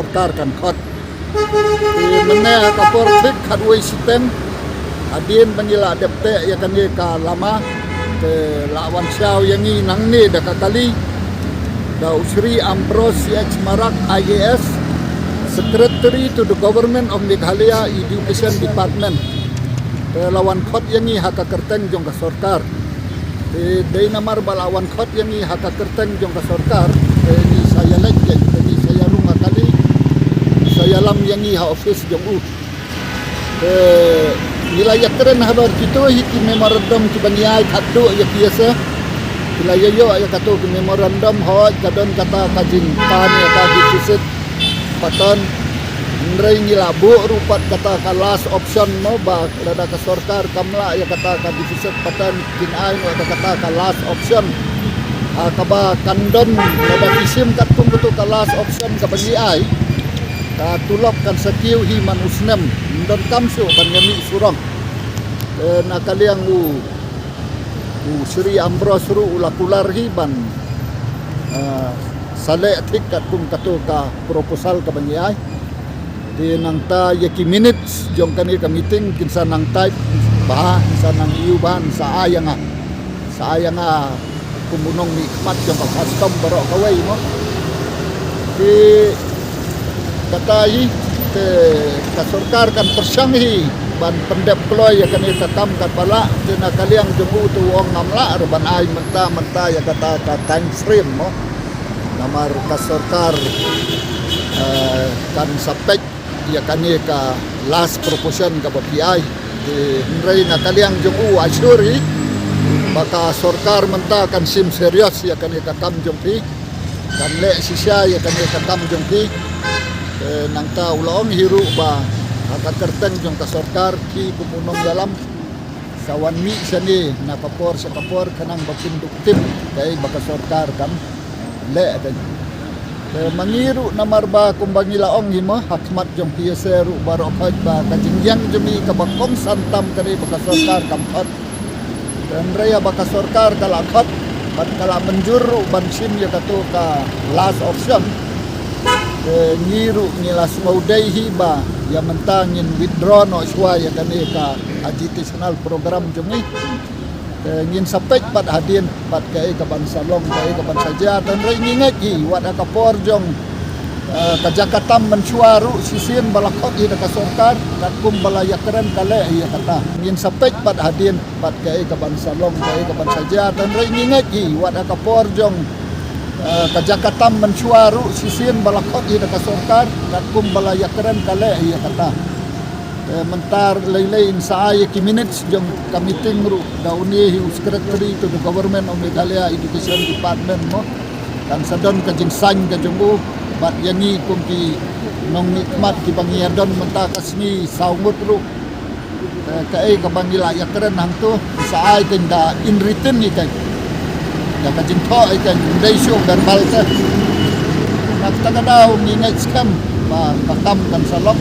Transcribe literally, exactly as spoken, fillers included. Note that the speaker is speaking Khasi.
Sorkar kan khot. Te mynne ha ka por thik khatwei shiteng hadien ba ngi la dep teh ïa kane ka lama, te la wan shaw ïa ngi nangne da ka kali da u Shri Ambrose C H Marak, I A S, Secretary to the Government of Meghalaya Education Department. Te la wan khot ïa ngi ha ka kyrteng jong ka sorkar. Te dei namar ba la wan khot ïa ngi ha ka kyrteng jong ka sorkar, te ngi sa ïaleit, te ngi sa ïarung ha kali, sa ïalam ïa ngi ha office jong u. Te ngi la ïakren halor kito hi ki memorandum kiba ngi ai khatduh ïa ki ïa se. Ki la ïa ïoh ïa kato ki memorandum, hooid ka don kata ka jingpan ïa ka deficit pattern. Hynrei ngi la buh ruh pat kata ka last option mo, ba lada ka sorkar kam lah ïa kata ka deficit pattern, kin ai noh da kata ka last option. Ha kaba kan don, lada ki shim katkum kato ka last option kaba ngi ai, ka tulop kan sa kiew hi man u snem, ym donkam shuh ban ïa mih surok. Eh, na ka liang u, u Shri Ambrose ruh u la kular hi ban, eh, sa leh thik katkum kato ka proposal kaba ngi ai. Te nangta ïa ki minutes jong kane ka meeting kin sa nang type bha, kin sa nang ïoh bha, sa ai ïa nga, sa ai ïa nga kum u nongmihkhmat jong ka custom baroh kawei mo. Te kata hi, te ka sorkar kan pyrshang hi ban pyndep kloi ïa kane ka kam katba lah, te na ka liang jong u te u ong ngam lah ruh ban ai mynta mynta ïa kata ka time frame mo. Namar ka sorkar, eh, kan sa peit ïa kane ka last proposition kaba phi ai. Te hynrei na ka liang jong u, assure hi ba ka sorkar mynta kan shim serious ïa kane ka kam jong phi, kan leh shisha ïa kane ka kam jong phi. Te nangta u la ong hi ruh ba ha ka kyrteng jong ka sorkar, phi kum u nongïalam sa wan mih shane na ka por sha ka por khnang ba kin dup tip kaei ba ka sorkar kan leh. Te ma ngi ruh namar ba kumba ngi la ong hi mo, ha khmat jong phi ïa se ruh baroh khoit ba ka jingïeng jong ngi kaba kongsan tam ka dei ba ka sorkar kam khot. Te hynrei ba ka sorkar ka la khot bad ka la mynjur ruh ban shim ïa kato ka last option, te ngi ruh ngi la sngewdei hi ba ïa mynta ngin withdraw noh shuwa ïa kane ka agitation program jong ngi. Te ngin sa peit pat hadien pat kaei kaban sa long, kaei kaban sa jia. Te hynrei ngi ngeit hi wat ha ka por jong, eh, ka jaka tam mynshuwa ruh shisien ba la khot hi da ka sorkar, katkum ba la ïakren ka leh hi ïa kata. Ngin sa peit pat hadien pat kaei kaban sa long, kaei kaban sa jia. Te hynrei ngi ngeit hi wat ha ka por jong, eh, ka jaka tam mynshuwa ruh shisien ba la khot hi da ka sorkar, katkum ba la ïakren ka leh hi ïa kata. Eh, mynta lei lei in sa ai ïa ki minutes jong ka meeting ruh da une hi u Secretary to the Government of Meghalaya Education Department mo. Kan sa don ka jingsain ka jong u bad ïa ngi kum ki nongmihkhmat kiba ngi ïa don mynta ka sngi saw ngut ruh. Eh, kaei kaba ngi la ïakren hangto sa ai keiñ da in written hi keiñ, da ka jingthoh hi keiñ, ym dei shuh verbal te. Na kata ka daw ngi ngeit skhem ba ka kam kan sa long.